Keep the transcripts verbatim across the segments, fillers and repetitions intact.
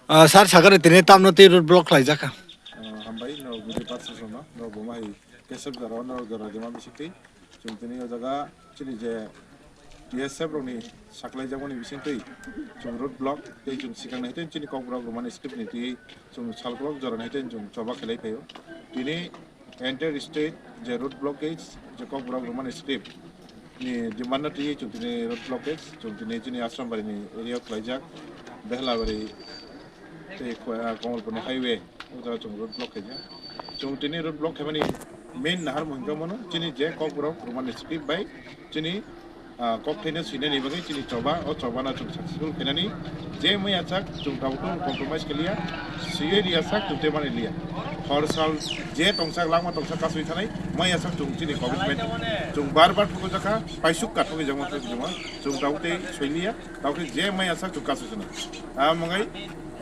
Ah, sir, sakani tini tamno tei road block khlaijak kha. Ah, hambai, no, guri patsasano, no, buma hai, kesep jora, no, jora, jema bisik tei. Chwng tini o jaga chini je B S F rokni saklaijakmani bisingtwi chwng road block tei chwng swkang nai tei chini Kokborok Roman script ni twi chwng salkolok jora nai tei chwng choba khelai phaio. Tini entire state je road blockage je Kokborok Roman script ni demand no twi chwng tini road blockage chwng tini chini Ashram Bari ni area o khlaijak Behlabari tei Ko-, ah, Komolpur ni highway. O jaga chwng road block khaijak. Chwng tini road block khaimani main naharmung hwnkhe mano chini je Kokborok Roman script bai chini, ah, kokthaino swinani bagwi chini choba, o chobano chwng successful khainani je maya sak chwng tabuk compromise khaliya, swiwi riya sak chwng tei mani liya. Hor sal je tongsak langma tongsak kasui thanai maya sak chwng chini commitment chwng bar bar thukujakha, paisuk kathokgwi jama jama chwng tabuk tei soiliya. Tawkhe je maya sak chwng kasu swnam. Ah, mwngai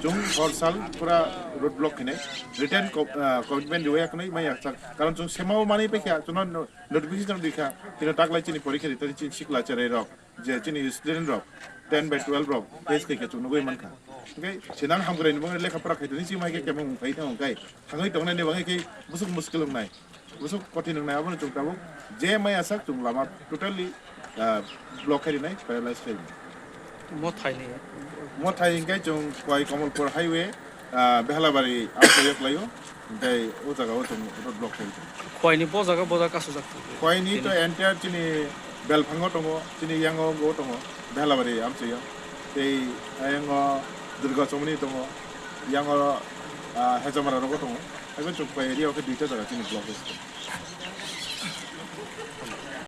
chwng hor sal pura road block khainai. Written co-, ah, commitment riwaya kwnai maya sak. Karon chwng semao manwi paikha, chwngno no-, notification rikha. Tino taklai chini porikha ritani chini sikla cherai rok, je chini student rok, ten by twelve rok, test khaikha chwng nugwi mankha. Hwnkhe sinang hamkrai ni bangwi lekha pora khaitoni chini maikhe kemung khai thang khai. Thangwi tongnani bangwi khe bwswk muskil wngnai. Bwswk kothin wngnai, abono chwng tabuk je maya sak chwng lama totally, ah, block khai rinai, paralyze khai rinai. Mothai ni? Mothai hwnkhe chwng Khowai Komolpur highway, ah, Behlabari amchaio khlaio, tei o jaga o chwng road block khai rinai. Khowai ni bo jaga bo jaga kasujak. Khowai ni to entire chini Belphango tongo, chini yango bo tongo, Behlabari amchaio. Tei ayango Durga Chomoni tongo, yango, ah, Hejamara rogo tongo. Abo chwng Khowai area o khe duita jaga chini block khai tongo.